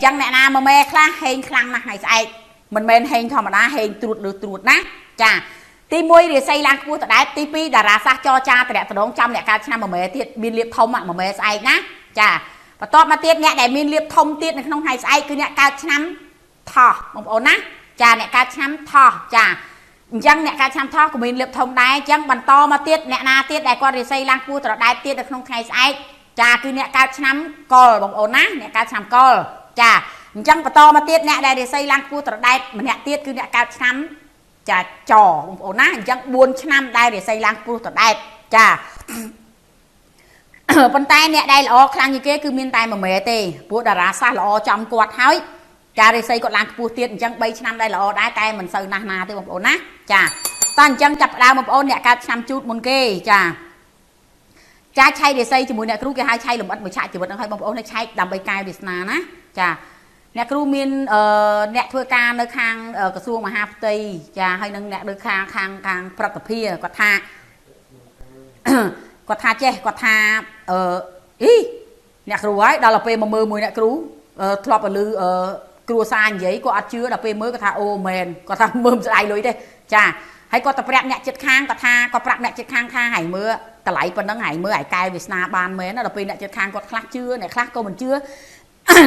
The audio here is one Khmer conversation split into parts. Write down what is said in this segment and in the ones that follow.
ចឹងអ្នកណាមមេខ្លះហេងខ្លាំងណាស់ថ្ងៃស្អែកមិនមែនហេងធម្មតាហេងត្រួតលើត្រួតណាចាទី1រាសីឡើងខ្ពស់ដដែលទី2តារាសាស្ត្រចរចាតំណតំចាំអ្នកកើតឆ្នាំមមេទៀតមានលៀបធំមមេស្អែកណាចាបន្ទាប់មកទៀតអ្នកដែលមានលៀបធំទៀតនៅក្នុងថ្ងៃស្អែកគឺអ្នកកើតឆ្នាំថោះបងប្អូនណាចាអ្នកកើតឆ្នាំថោះចាអញ្ចឹងអ្នកកើតឆ្នាំថោះក៏មានលៀបធំដែរអញ្ចឹងបន្តមកទៀតអ្នកណាទៀតដែលគាត់រាសីឡើងខ្ពស់ត្រដែតទៀតនៅក្នុងថ្ងៃស្អែកចាគឺអ្នកកើតឆ្នាំកុលបងប្អូនណាអ្នកកើតឆ្នាំកុលចាអញ្ចឹងបន្តមកទៀតអ្នកដែលរាសីឡើងខ្ពស់ត្រដែតម្នាក់ទៀតគឺអ្នកកើតឆ្នាំចាចបងប្អូនណាអញ្ចឹង4ឆ្នាំដែលរាសីឡើងខ្ពស់ត្រដែតចាប៉ុន្តែអ្នកដែលល្អខ្លាំងជាងគេគឺមានតែមួយមេទេព្រោះតារាសាស្ត្រល្អចំគាត់ហើយចារាសីគាត់ឡើងខ្ពស់ទៀតអញ្ចឹង3ឆ្នាំដែលល្អដែរតែមិនសូវណាស់ណាទេបងប្អូនណាចាតោះអញ្ចឹងចាប់ផ្ដើមបងប្អូនអ្នកកើតឆ្នាំជូតមុនគេចាចាឆែករាសីជាមួយអ្នកគ្រូគេហៅឆែកលំអិតមួយឆាកជីវិតហ្នឹងឲ្យបងប្អូនឲ្យឆែកដើម្បីកែវាសនាណាចាអ្នកគ្រូមានអ្នកធ្វើការនៅខាងក្រសួងមហាផ្ទៃចាហើយនឹងអ្នកនៅខាងខាងខាងប្រតិភិគាត់ថាគាត់ថាចេះគាត់ថាអីអ្នកគ្រូហើយដល់ទៅពេលមកមើលមួយអ្នកគ្រូធ្លាប់ឲ្យលឺគ្រួសារនិយាយគាត់អត់ជឿដល់ពេលមើលគាត់ថាអូមែនគាត់ថាមើលមិនស្ដាយលុយទេចាហើយគាត់ទៅប្រាប់អ្នកចិត្តខាងគាត់ថាគាត់ប្រាប់អ្នកចិត្តខាងថាហើយមើលតម្លៃប៉ុណ្ណឹងហើយមើលឲ្យកែវាសនាបានមែនដល់ពេលអ្នកចិត្តខាងគាត់ខ្លះជឿអ្នកខ្លះក៏មិនជឿ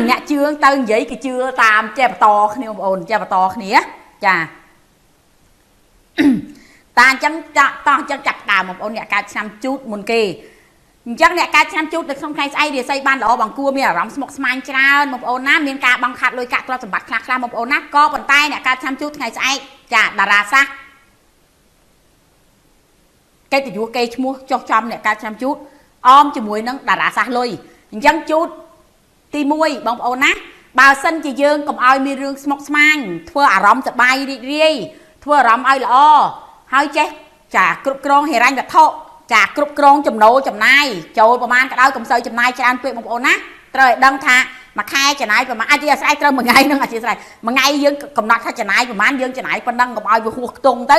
អ្នកជឿទៅនិយាយគេជឿតាមចេះបន្តគ្នាបងប្អូនចេះបន្តគ្នាចាតាអញ្ចឹងតោះអញ្ចឹងចាប់ដើមបងប្អូនអ្នកកើតឆ្នាំជូតមុនគេអញ្ចឹងអ្នកកើតឆ្នាំជូតនៅក្នុងថ្ងៃស្អែករាសីបានល្អបង្គួរមានអារម្មណ៍ស្មុគស្មាញច្រើនបងប្អូនណាមានការបង់ខាត់លុយកាក់ទ្រព្យសម្បត្តិខ្លះខ្លះបងប្អូនណាក៏ប៉ុន្តែអ្នកកើតឆ្នាំជូតថ្ងៃស្អែកចាតារាសាស្ត្រកិត្តិយសគេឈ្មោះចុះចំអ្នកកើតឆ្នាំជូតអមជាមួយនឹងតារាសាស្ត្រលុយអញ្ចឹងជូតទី1បងប្អូនណាបើសិនជាយើងកុំឲ្យមានរឿងស្មុគស្មាញធ្វើអារម្មណ៍សប្បាយរីករាយធ្វើអារម្មណ៍ឲ្យល្អហើយចេះចាគ្រប់គ្រងហិរញ្ញវត្ថុចាគ្រប់គ្រងចំណូលចំណាយចូលប្រមាណក៏ដោយកុំសូវចំណាយច្រើនពេកបងប្អូនណាត្រូវឲ្យដឹងថាមួយខែចំណាយប្រមាណអធិស្ឋានត្រូវមួយថ្ងៃនឹងអធិស្ឋានមួយថ្ងៃយើងកំណត់ថាចំណាយប្រមាណយើងចំណាយប៉ុណ្ណឹងកុំឲ្យវាហួសខ្ទង់ទៅ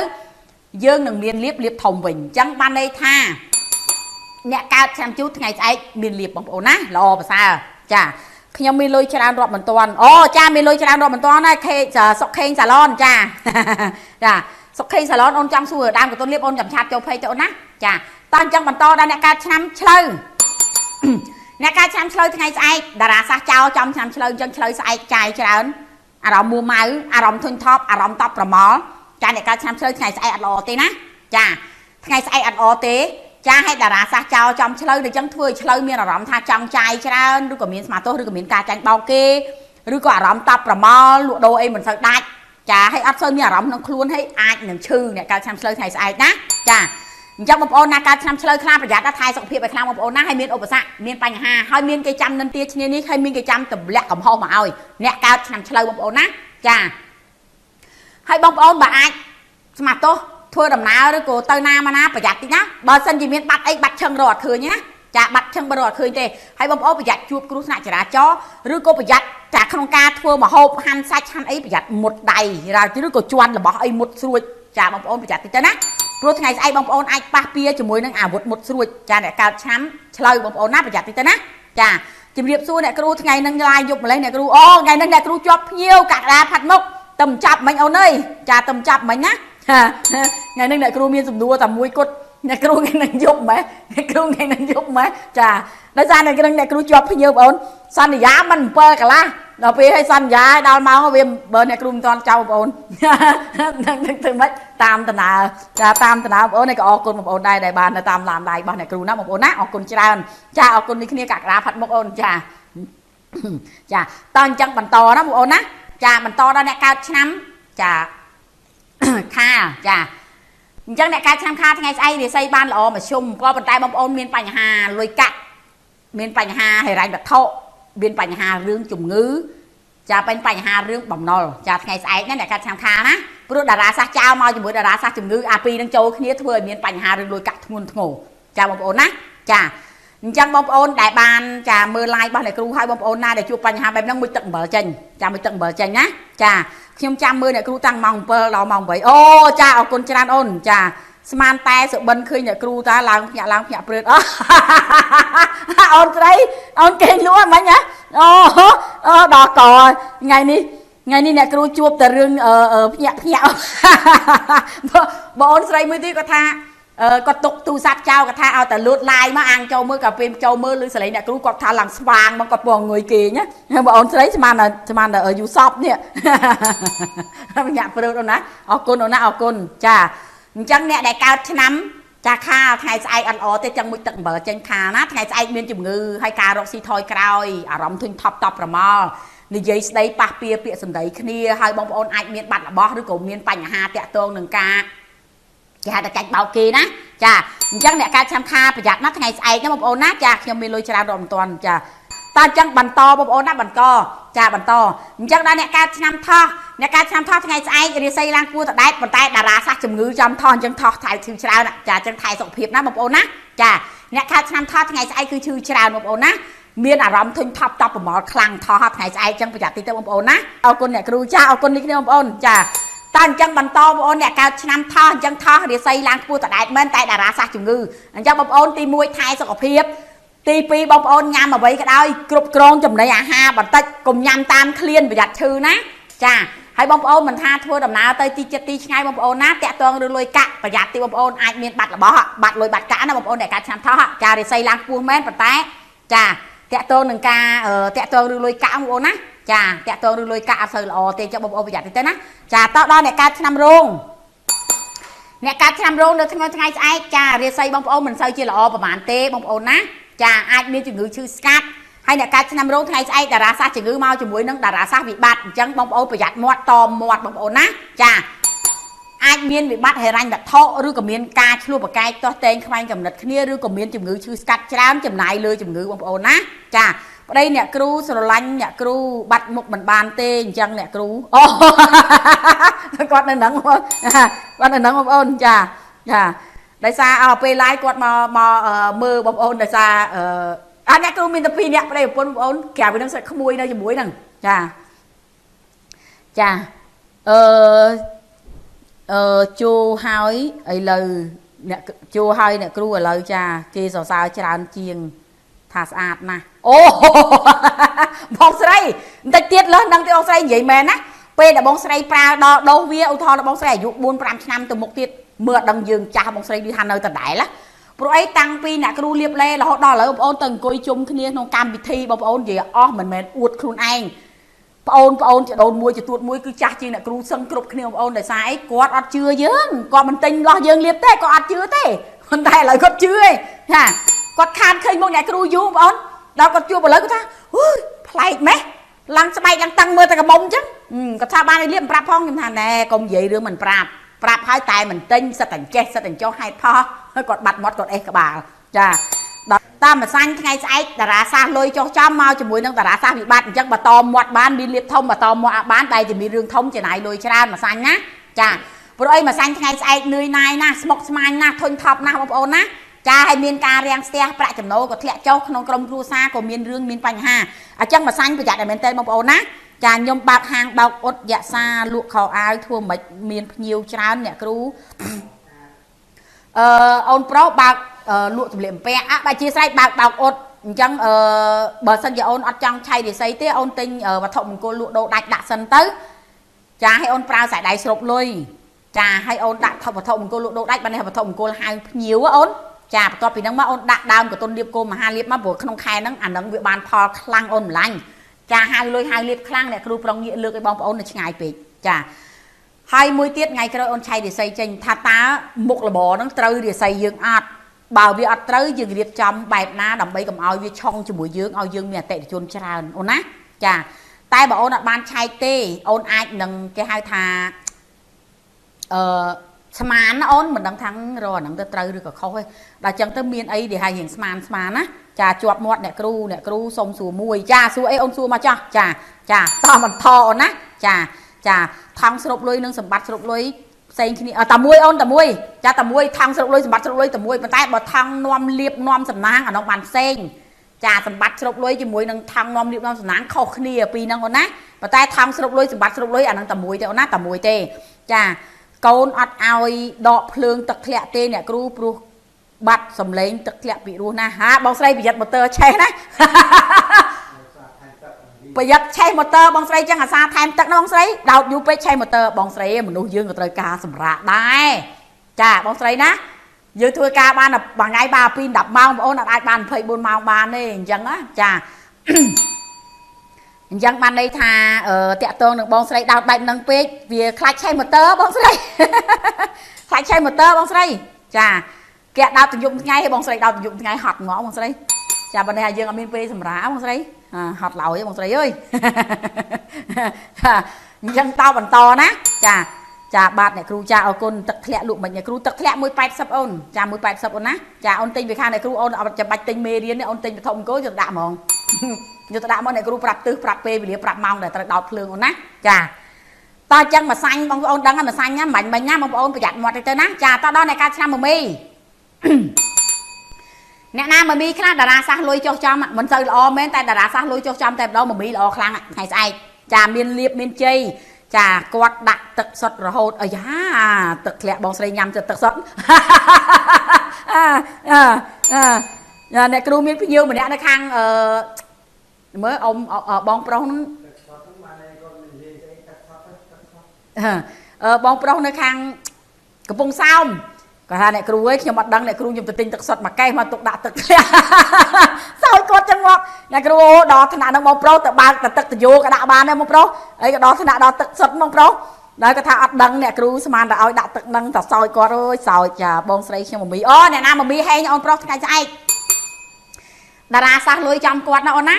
យើងនឹងមានលៀបលៀបធំវិញអញ្ចឹងបានន័យថាអ្នកកើតឆ្នាំជូតថ្ងៃស្អែកមានលៀបបងប្អូនណាល្អប្រសើរចាខ្ញុំមានលុយច្រើនរាប់មិនទាន់អូចាមានលុយច្រើនរាប់មិនទាន់ហើយខេសុកខេងសាឡនចាចាសុកខេងសាឡនអូនចង់សួរដើមកតុនលៀបអូនចាំឆាតចូលភ័យទៅអូនណាចាតោះអញ្ចឹងបន្តដល់អ្នកកើតឆ្នាំឆ្លូវអ្នកកើតឆ្នាំឆ្លូវថ្ងៃស្អែកតារាសាស្ត្រចោលចំឆ្នាំឆ្លូវអញ្ចឹងឆ្លូវស្អែកចាយច្រើនអារម្មណ៍មួម៉ៅអារម្មណ៍ធុញថប់អារម្មណ៍តប់ប្រមល់ចាអ្នកកើតឆ្នាំឆ្លូវថ្ងៃស្អែកអត់ល្អទេណាចាថ្ងៃស្អែកអត់ល្អទេចាឲ្យតារាសាស្ត្រចោលចំឆ្លូវអញ្ចឹងធ្វើឲ្យឆ្លូវមានអារម្មណ៍ថាចង់ចាយច្រើនឬក៏មានស្មាទោសឬក៏មានការចាញ់បោកគេឬក៏អារម្មណ៍តប់ប្រមល់លក់ដូរអីមិនសូវដាច់ចាឲ្យអត់សូវមានអារម្មណ៍ក្នុងខ្លួនឲ្យអាចនឹងឈឺអ្នកកើតឆ្នាំឆ្លូវថ្ងៃស្អែកណាចាអញ្ចឹងបងប្អូនណាកើតឆ្នាំឆ្លូវខ្លាំងប្រយ័ត្នថែសុខភាពឲ្យខ្លាំងបងប្អូនណាឲ្យមានឧបសគ្គមានបញ្ហាហើយមានគេចាំនិន្ទាឈ្នានេះហើយមានគេចាំទម្លាក់កំហុសមកឲ្យអ្នកកើតឆ្នាំឆ្លូវបងប្អូនណាចាហើយបងប្អូនបើអាចស្មាទោសធ្វើដំណើរឬក៏ទៅណាមកណាប្រយ័ត្នតិចណាបើសិនជាមានបាត់អីបាត់ឈឹងរកអត់ឃើញណាចាបាត់ឈឹងបើរកអត់ឃើញទេហើយបងប្អូនប្រយ័ត្នជួបគ្រោះថ្នាក់ចរាចរណ៍ឬក៏ប្រយ័ត្នចាក្នុងការធ្វើម្ហូបហាន់សាច់ហាន់អីប្រយ័ត្នមុតដៃឬក៏ជន់របស់អីមុតស្រួចចាបងប្អូនប្រយ័ត្នតិចទៅណាព្រោះថ្ងៃស្អែកបងប្អូនអាចប៉ះពៀជាមួយនឹងអាវុធមុតស្រួចចាអ្នកកើតឆ្នាំឆ្លូវបងប្អូនណាប្រយ័ត្នតិចទៅណាចាជំរាបសួរអ្នកគ្រូថ្ងៃហ្នឹងឡាយយប់ម្លេះអ្នកគ្រូអូថ្ងៃហ្នឹងអ្នកគ្រូជាប់ភ្ញៀវកក្កដាផាត់មុខតំចាប់មិញអូនអើយចាតំចាប់មិញណាថ្ងៃហ្នឹងអ្នកគ្រូមានសំណួរតែមួយគត់អ្នកគ្រូថ្ងៃហ្នឹងយប់ម៉េះអ្នកគ្រូថ្ងៃហ្នឹងយប់ម៉េះចាដោយសារអ្នកគ្រូជាប់ភ្ញៀវបងអូនសន្យាមិន7កន្លះដល់ពេលឲ្យសន្យាឲ្យដល់ម៉ោងវាបើអ្នកគ្រូមិនទាន់ចោលបងអូននឹងធ្វើម៉េចតាមដំណើរចាតាមដំណើរបងអូនក៏អរគុណបងអូនដែរដែលបាននៅតាមឡានដៃរបស់អ្នកគ្រូណាបងប្អូនណាអរគុណច្រើនចាអរគុណនេះគ្នាកក្កដាផាត់មុខអូនចាចាតោះអញ្ចឹងបន្តណាបងអូនណាចាបន្តដល់អ្នកកើតឆ្នាំចាខាចាអញ្ចឹងអ្នកកើតឆ្នាំខាថ្ងៃស្អែករាសីបានល្អមធ្យមក៏ប៉ុន្តែបងប្អូនមានបញ្ហាលុយកាក់មានបញ្ហាហិរញ្ញវត្ថុមានបញ្ហារឿងជំងឺចាបញ្ហារឿងបំណុលចាថ្ងៃស្អែកណាអ្នកកើតឆ្នាំខាណាព្រោះតារាសាស្ត្រចោលមកជាមួយតារាសាស្ត្រជំងឺអាពីរនឹងចូលគ្នាធ្វើឲ្យមានបញ្ហារឿងលុយកាក់ធ្ងន់ធ្ងរចាបងប្អូនណាចាអញ្ចឹងបងប្អូនដែលបានចាមើល live របស់អ្នកគ្រូហើយបងប្អូនណាដែលជួបបញ្ហាបែបហ្នឹងមួយទឹកអំបិលចេញចាមួយទឹកអំបិលចេញណាចាខ្ញុំចាំមើលអ្នកគ្រូតាំងម៉ោង7ដល់ម៉ោង8អូចាអរគុណច្រើនអូនចា ស្មានតែសុបិនឃើញអ្នកគ្រូតាឡើងភ្ញាក់ឡើងភ្ញាក់ព្រឺតអូអូនស្រីអូនគេងលក់ហ្មងណាអូអូដល់កថ្ងៃនេះថ្ងៃនេះអ្នកគ្រូជួបតែរឿងភ្ញាក់ភ្ញាក់បងអូនស្រីមួយទៀតគាត់ថាគាត់ទុកទូរស័ព្ទចោលគាត់ថាឲ្យតែលូតឡាយមកអាងចូលមើលក៏ពេលចូលមើលឬសលេងអ្នកគ្រូគាត់ថាឡើងស្វាងមកគាត់ពងងុយគេងណាបងអូនស្រីស្មានស្មានតែយូសបនេះញាក់ព្រឺតអូនណាអរគុណអូនណាអរគុណចាអញ្ចឹងអ្នកដែលកើតឆ្នាំចាខាលថ្ងៃស្អែកអត់ល្អទេចឹងមួយទឹកអំបិលចេញខាលណាថ្ងៃស្អែកមានជំងឺហើយការរកស៊ីថយក្រោយអារម្មណ៍ធុញថប់តប់ប្រមល់និយាយស្ដីប៉ះពៀពាក្យសម្ដីគ្នាហើយបងប្អូនអាចមានបាត់របស់ឬក៏មានបញ្ហាតាក់ទងនឹងការគេហៅថាកាច់បោកគេណាចាអញ្ចឹងអ្នកកើតឆ្នាំខាប្រយ័ត្នណាថ្ងៃស្អែកណាបងប្អូនណាចាខ្ញុំមានលុយច្រើនរកមិនទាន់ចាតើអញ្ចឹងបន្តបងប្អូនណាបន្តចាបន្តអញ្ចឹងដល់អ្នកកើតឆ្នាំថោះអ្នកកើតឆ្នាំថោះថ្ងៃស្អែករាសីឡើងគួរតដែតប៉ុន្តែតារាសាស្ត្រជំងឺចំថោះអញ្ចឹងថោះថៃឈឺច្រើនចាអញ្ចឹងថែសុខភាពណាបងប្អូនណាចាអ្នកកើតឆ្នាំថោះថ្ងៃស្អែកគឺឈឺច្រើនបងប្អូនណាមានអារម្មណ៍ធុញថប់តប់ប្រមល់ខ្លាំងថោះថ្ងៃស្អែកអញ្ចឹងប្រយ័ត្នតិចទៅបងប្អូនណាអរគុណអ្នកគ្រូចាអរគុណនេះគ្នាបងប្អូនចាតើអញ្ចឹងបន្តបងប្អូនអ្នកកើតឆ្នាំថោះអញ្ចឹងថោះរាសីឡើងខ្ពស់តដែតមែនតែតារាសាស្ត្រជំងឺអញ្ចឹងបងប្អូនទី1ថែសុខភាពទី2បងប្អូនញ៉ាំអ្វីក៏ដោយគ្រប់គ្រងចំណីអាហារបន្តិចកុំញ៉ាំតាមឃ្លានប្រយ័ត្នឈឺណាចាហើយបងប្អូនមិនថាធ្វើដំណើរទៅទីចិត្តទីឆ្ងាយបងប្អូនណាតាក់ទងរឿងលុយកាក់ប្រយ័ត្នទីបងប្អូនអាចមានបាត់របស់បាត់លុយបាត់កាក់ណាបងប្អូនអ្នកកើតឆ្នាំថោះចារាសីឡើងខ្ពស់មែនប៉ុន្តែចាតាក់ទងនឹងការតាក់ទងរឿងលុយកាក់បងប្អូនណាចាតាក់ទងរឿងលុយកាក់អត់សូវល្អទេចុះបងប្អូនប្រយ័ត្នតិចទៅណាចាតដល់អ្នកកើតឆ្នាំរោងអ្នកកើតឆ្នាំរោងនៅថ្ងៃស្អែកចារាសីបងប្អូនមិនសូវជាល្អប្រហែលទេបងប្អូនណាចាអាចមានជំងឺឈឺស្កាត់ហើយអ្នកកើតឆ្នាំរោងថ្ងៃស្អែកតារាសាស្ត្រជំងឺមកជាមួយនឹងតារាសាស្ត្រវិបត្តិអញ្ចឹងបងប្អូនប្រយ័ត្នមាត់តមាត់បងប្អូនណាចាអាចមានវិបត្តិហិរញ្ញវត្ថុឬក៏មានការឆ្លោះប្រកែកទាស់ទែងខ្វែងកំណត់គ្នាឬក៏មានជំងឺឈឺស្កាត់ច្រើនចំណាយលើជំងឺបងប្អូនណាចាប្តីអ្នកគ្រូស្រឡាញ់អ្នកគ្រូបាត់មុខមិនបានទេអញ្ចឹងអ្នកគ្រូអូគាត់នៅហ្នឹងគាត់នៅហ្នឹងបងប្អូនចាចាដោយសារអពេលឡាយគាត់មកមកមើលបងប្អូនដោយសារអអ្នកគ្រូមានតែ2នាក់ប្តីប្រពន្ធបងប្អូនក្រៅពីហ្នឹងសិតក្មួយនៅជាមួយហ្នឹងចាចាអឺជួហើយឥឡូវអ្នកជួហើយអ្នកគ្រូឥឡូវចាគេសរសើរច្រើនជាងថាស្អាតណាស់អូបងស្រីបន្តិចទៀតលើសនឹងទេបងស្រីនិយាយមែនណាពេលដែលបងស្រីប្រើដល់ដូសវាឧទាហរណ៍បងស្រីអាយុ4 5ឆ្នាំទៅមុខទៀតមើលអត់ដឹងយើងចាស់បងស្រីដូចថានៅដដែលណាព្រោះអីតាំងពីអ្នកគ្រូលៀបលេរហូតដល់ឥឡូវបងប្អូនទៅអង្គុយជុំគ្នាក្នុងកម្មវិធីបងប្អូននិយាយអស់មិនមែនអួតខ្លួនឯងប្អូនប្អូនចដូនមួយចទួតមួយគឺចាស់ជាងអ្នកគ្រូសឹងគ្រប់គ្នាបងប្អូនដោយសារអីគាត់អត់ជឿយើងគាត់មិនទិញលោះយើងលៀបទេគាត់អត់ជឿទេប៉ុន្តែឥឡូវគាត់ជឿឯងថាគាត់ខានឃើញមុខអ្នកគ្រូយូរបងប្អូនដល់គាត់ជួបឥឡូវគាត់ថាអូយប្លែកម៉េះឡើងស្បែកឡើងតឹងមើលតែកមុំអញ្ចឹងគាត់ថាបានឲ្យលៀបប្រាប់ផងខ្ញុំថាណែកុំនិយាយរឿងមិនប្រាប់ប្រាប់ហើយតែមិនទិញសិតតែចេះសិតតែចុះហេតុផលហើយគាត់បាត់មាត់គាត់អេះក្បាលចាដល់តាមម្សាញ់ថ្ងៃស្អែកតារាសាស្ត្រលុយចុះចំមកជាមួយនឹងតារាសាស្ត្រវិបត្តិអញ្ចឹងបើតមាត់បានមានលៀបធំបើតមាត់អត់បានតែជាមានរឿងធំចំណាយលុយច្រើនម្សាញ់ណាចាព្រោះអីម្សាញ់ថ្ងៃស្អែកនឿយណាយណាស់ស្មុកស្មាញណាស់ធុញថប់ណាស់បងប្អូនណាចាហើយមានការរាំងស្ទះប្រាក់ចំណូលក៏ធ្លាក់ចុះក្នុងក្រុមគ្រួសារក៏មានរឿងមានបញ្ហាអញ្ចឹងម្សាញ់ប្រយ័ត្នតែមែនទែនបងប្អូនណាចាខ្ញុំបើកហាងបោកអ៊ុតយក្សាលក់ខោអាវធ្វើមិនមានភ្ញៀវច្រើនអ្នកគ្រូអូនប្រុសបើកលក់សម្លៀកបំពាក់អបើជាស្រ័យបើកបោកអ៊ុតអញ្ចឹងបើសិនជាអូនអត់ចង់ឆៃរិស័យទេអូនទិញវត្ថុមង្គលលក់ដូរដាច់ដាក់សិនទៅចាឲ្យអូនប្រើខ្សែដៃស្រូបលុយចាឲ្យអូនដាក់វត្ថុមង្គលលក់ដូរដាច់បាននេះវត្ថុមង្គលហៅភ្ញៀវអូនចាបន្ទាប់ពីហ្នឹងមកអូនដាក់ដើមកតុនលៀបគោមហាលៀបមកព្រោះក្នុងខែហ្នឹងអាហ្នឹងវាបានផលខ្លាំងអូនម្លាញ់ចាហៅលុយហៅលៀបខ្លាំងអ្នកគ្រូប្រុងងាកលើកឲ្យបងប្អូននៅឆ្ងាយពេកចាហើយមួយទៀតថ្ងៃក្រោយអូនឆៃរិស័យចេញថាតើមុខរបរហ្នឹងត្រូវរិស័យយើងអត់បើវាអត់ត្រូវយើងរៀបចំបែបណាដើម្បីកុំឲ្យវាឆុងជាមួយយើងឲ្យយើងមានអតិថិជនច្រើនអូនណាចាតែបើអូនអត់បានឆែកទេអូនអាចនឹងគេហៅថាអឺស្មានណាអូនមិនដឹងថារកអាហ្នឹងទៅត្រូវឬក៏ខុសទេដល់ចឹងទៅមានអីដែលហៅរៀងស្មានស្មានណាចាជាប់មាត់អ្នកគ្រូអ្នកគ្រូសុំសួរមួយចាសួរអីអូនសួរមកចាស់ចាចាតបន្តអូនណាចាចាថង់ស្រូបលុយនិងសម្បត្តិស្រូបលុយផ្សេងគ្នាតែមួយអូនតែមួយចាតែមួយថង់ស្រូបលុយសម្បត្តិស្រូបលុយតែមួយប៉ុន្តែបើថង់នាំលៀបនាំសំណាងអានោះបានផ្សេងចាសម្បត្តិស្រូបលុយជាមួយនឹងថង់នាំលៀបនាំសំណាងខុសគ្នាពីរហ្នឹងអូនណាប៉ុន្តែថង់ស្រូបលុយសម្បត្តិស្រូបលុយអាហ្នឹងតែមួយទេអូនណាតែមួយទេចា កូនអត់ឲ្យដកភ្លើងទឹកធ្លាក់ទេអ្នកគ្រូព្រោះបាត់សំឡេងទឹកធ្លាក់ពីរោះណាហាបងស្រីប្រយ័ត្នម៉ូទ័រឆេះណាប្រយ័ត្នឆេះម៉ូទ័របងស្រីចឹងអាសាថែមទឹកណាបងស្រីដោតយូរពេកឆេះម៉ូទ័របងស្រីមនុស្សយើងក៏ត្រូវការសម្រាកដែរចាបងស្រីណាយើងធ្វើការបានមួយថ្ងៃបាន2 10ម៉ោងបងអូនអាចបាន24ម៉ោងបានទេអញ្ចឹងណាចាអញ្ចឹងបានន័យថាតាក់ទងនឹងបងស្រីដោតបែបហ្នឹងពេកវាខ្លាចឆេះម៉ូទ័របងស្រីខ្លាចឆេះម៉ូទ័របងស្រីចាគេដោតទយំថ្ងៃឲ្យបងស្រីដោតទយំថ្ងៃហត់ហ្មងបងស្រីចាបើនេះយើងអត់មានពេលសម្រាកបងស្រីហត់ឡើយបងស្រីអើយអញ្ចឹងតបន្តណាចាចាបាទអ្នកគ្រូចាអរគុណទឹកធ្លាក់លក់មិនអ្នកគ្រូទឹកធ្លាក់180អូនចា180អូនណាចាអូនទិញពីខាងអ្នកគ្រូអូនអត់ចាំបាច់ទិញមេរៀនទេអូនទិញបឋមអង្គយកទៅដាក់ហ្មងយកទៅដាក់មកអ្នកគ្រូប្រាប់ទិសប្រាប់ពេលវេលាប្រាប់ម៉ោងដែលត្រូវដោតភ្លើងអូនណាចាតើអញ្ចឹងមួយសាញ់បងប្អូនដឹងហើយមួយសាញ់ណាមិញមិញណាបងប្អូនប្រយ័ត្នមាត់ទៅណាចាតដល់អ្នកកើតឆ្នាំមមីអ្នកណាមមីខ្លះតារាសាសលុយចុះចំមិនសូវល្អមែនតែតារាសាសលុយចុះចំតែម្ដងមមីល្អខ្លាំងថ្ងៃស្អែកចាមានលៀបមានជ័យចាគាត់ដាក់ទឹកសុទ្ធរហូតអាយ៉ាទឹកធ្លាក់បងស្រីញ៉ាំទឹកសុទ្ធអាអ្នកគ្រូមានភ្ញៀវម្នាក់នៅខាងមើលអ៊ំបងប្រុសហ្នឹងបងប្រុសនៅខាងកំពង់សោមគាត់ថាអ្នកគ្រូអើយខ្ញុំអត់ដឹងអ្នកគ្រូខ្ញុំទៅទិញទឹកសុទ្ធមួយកេះមកទុកដាក់ទឹកធ្លាក់សោយគាត់ចឹងមកអ្នកគ្រូដល់ថ្នាក់ហ្នឹងបងប្រុសទៅបើកតែទឹកតយោក៏ដាក់បានដែរបងប្រុសអីក៏ដល់ថ្នាក់ដល់ទឹកសុទ្ធបងប្រុសដល់គាត់ថាអត់ដឹងអ្នកគ្រូស្មានតែឲ្យដាក់ទឹកហ្នឹងតែសោយគាត់អើយសោយចាបងស្រីខ្ញុំមមីអូអ្នកណាមមីហែងអូនប្រុសថ្ងៃស្អែកតារាសាសលុយចំគាត់ណាអូនណា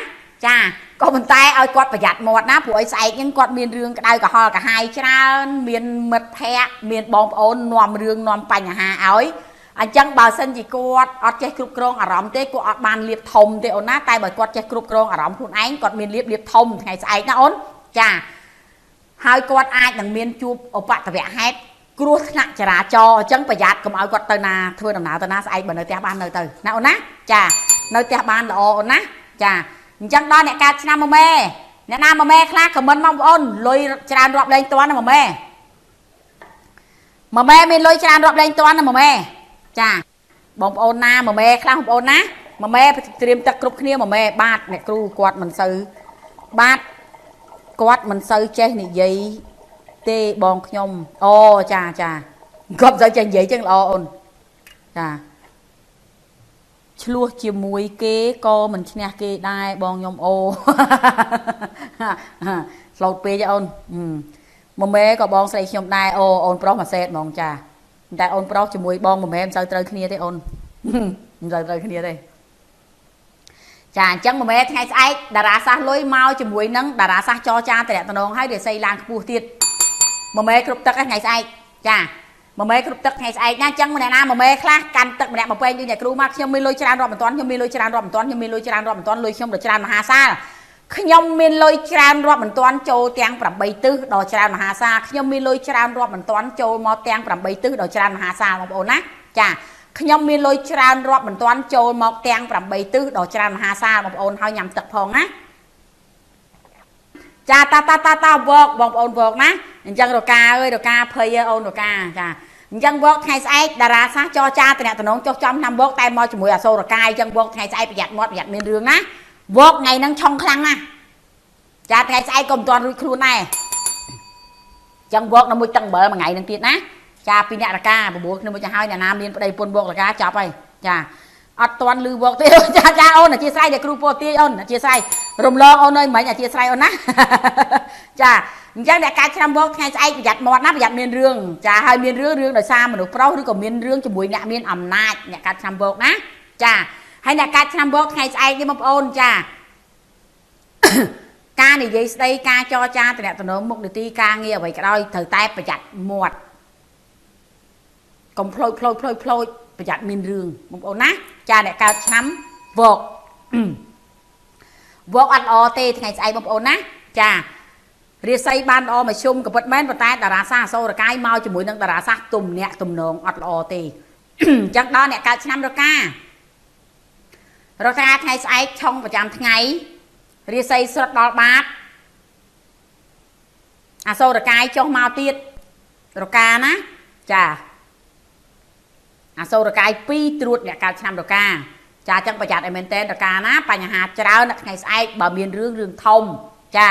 ចាក៏ប៉ុន្តែឲ្យគាត់ប្រយ័ត្នមាត់ណាព្រោះឲ្យស្អែកហ្នឹងគាត់មានរឿងក្តៅក្រហល់ក្រហាយច្រើនមានមិត្តភ័ក្តិមានបងប្អូននាំរឿងនាំបញ្ហាឲ្យអញ្ចឹងបើសិនជាគាត់អត់ចេះគ្រប់គ្រងអារម្មណ៍ទេគាត់អត់បានលៀបធំទេអូនណាតែបើគាត់ចេះគ្រប់គ្រងអារម្មណ៍ខ្លួនឯងគាត់មានលៀបធំថ្ងៃស្អែកណាអូនចាហើយគាត់អាចនឹងមានជួបឧបទ្ទវហេតុគ្រោះថ្នាក់ចរាចរណ៍អញ្ចឹងប្រយ័ត្នកុំឲ្យគាត់ទៅណាធ្វើដំណើរទៅណាស្អែកបើនៅផ្ទះបាននៅទៅណាអូនណាចានៅផ្ទះបានល្អអូនណាចាអញ្ចឹងដល់អ្នកកើតឆ្នាំមមេអ្នកណាមមេខ្លះខមមិនបងប្អូនលុយច្រើនរាប់លែងតាន់ណាមមេមមេមានលុយច្រើនរាប់លែងតាន់ណាមមេចាបងប្អូនណាមមេខ្លះបងប្អូនណាមមេត្រៀមទឹកគ្រប់គ្នាមមេបាទអ្នកគ្រូគាត់មិនសូវបាទគាត់មិនសូវចេះនិយាយទេបងខ្ញុំអូចាចាគាត់មិនសូវចេះនិយាយចឹងល្អអូនចាឆ្លោះជាមួយគេក៏មិនឈ្នះគេដែរបងខ្ញុំអូស្លូតពេកអូនមមេក៏បងស្រីខ្ញុំដែរអូអូនប្រុសមួយសេតហ្មងចាតែអូនប្រុសជាមួយបងមមេមិនសូវត្រូវគ្នាទេអូនមិនសូវត្រូវគ្នាទេចាអញ្ចឹងមមេថ្ងៃស្អែកតារាសាសលុយមកជាមួយនឹងតារាសាសចរចាតំណងឲ្យរាសីឡើងខ្ពស់ទៀតមមេគ្រប់ទឹកថ្ងៃស្អែកចាមមេគ្រប់ទឹកថ្ងៃស្អែកណាអញ្ចឹងអ្នកណាមមេខ្លះកាន់ទឹកម្នាក់មកពេញដូចអ្នកគ្រូមកខ្ញុំមានលុយច្រើនរាប់មិនទាន់ខ្ញុំមានលុយច្រើនរាប់មិនទាន់ខ្ញុំមានលុយច្រើនរាប់មិនទាន់លុយខ្ញុំដ៏ច្រើនមហាសាលខ្ញុំមានលុយច្រើនរាប់មិនទាន់ចូលទាំង8ទិសដ៏ច្រើនមហាសាលខ្ញុំមានលុយច្រើនរាប់មិនទាន់ចូលមកទាំង8ទិសដ៏ច្រើនមហាសាលបងប្អូនណាចាខ្ញុំមានលុយច្រើនរាប់មិនទាន់ចូលមកទាំង8ទិសដ៏ច្រើនមហាសាលបងប្អូនហើយញ៉ាំទឹកផងណាចាតាតាតាតាវកបងប្អូនវកណាអញ្ចឹងរកាអើយរកាភ័យអូនរកាចាអញ្ចឹងវកថ្ងៃស្អែកតារាសាសចរចាតំណងចុះចំឆ្នាំវកតែមកជាមួយអសូរកាយអញ្ចឹងវកថ្ងៃស្អែកប្រយ័ត្នមាត់ប្រយ័ត្នមានរឿងណាវកថ្ងៃហ្នឹងឆុងខ្លាំងណាស់ចាថ្ងៃស្អែកក៏មិនទាន់រួចខ្លួនដែរអញ្ចឹងវកនៅមួយទឹកអំបិលមួយថ្ងៃហ្នឹងទៀតណាចាពីអ្នករកាបបួលគ្នាមួយទៅហើយអ្នកណាមានប្តីប្រពន្ធវករកាចាប់ហើយចាអត់ទាន់លឺវកទេចាចាអូនអធិស្ឋានដែលគ្រូពោទាយអូនអធិស្ឋានរំលងអូនអើយមិញអធិស្ឋានអូនណាចាអញ្ចឹងអ្នកកើតឆ្នាំវកថ្ងៃស្អែកប្រយ័ត្នមាត់ណាប្រយ័ត្នមានរឿងចាហើយមានរឿងរឿងដោយសារមនុស្សប្រុសឬក៏មានរឿងជាមួយអ្នកមានអំណាចអ្នកកើតឆ្នាំវកណាចាហើយអ្នកកើតឆ្នាំវកថ្ងៃស្អែកនេះបងប្អូនចាការនិយាយស្ដីការចរចាតំណងមុខនីតិការងារអ្វីក៏ដោយត្រូវតែប្រយ័ត្នមាត់កុំផ្លោចផ្លោចផ្លោចផ្លោចប្រយ័ត្នមានរឿងបងប្អូនណាចាអ្នកកើតឆ្នាំវកវកអត់ល្អទេថ្ងៃស្អែកបងប្អូនណាចារាសីបានល្អមកជុំក៏ពិតមែនប៉ុន្តែតារាសាសអសូរកាយមកជាមួយនឹងតារាសាសទំនាក់ទំនងអត់ល្អទេអញ្ចឹងដល់អ្នកកើតឆ្នាំរការកាថ្ងៃស្អែកឆុងប្រចាំថ្ងៃរាសីស្រុតដល់បាតអសូរកាយចុះមកទៀត រកាណាចាអសូរកាយ2ត្រួតអ្នកកើតឆ្នាំរកាចាអញ្ចឹងប្រយ័ត្នឲ្យមែនតើរកាណាបញ្ហាច្រើននៅថ្ងៃស្អែកបើមានរឿងរឿងធំចា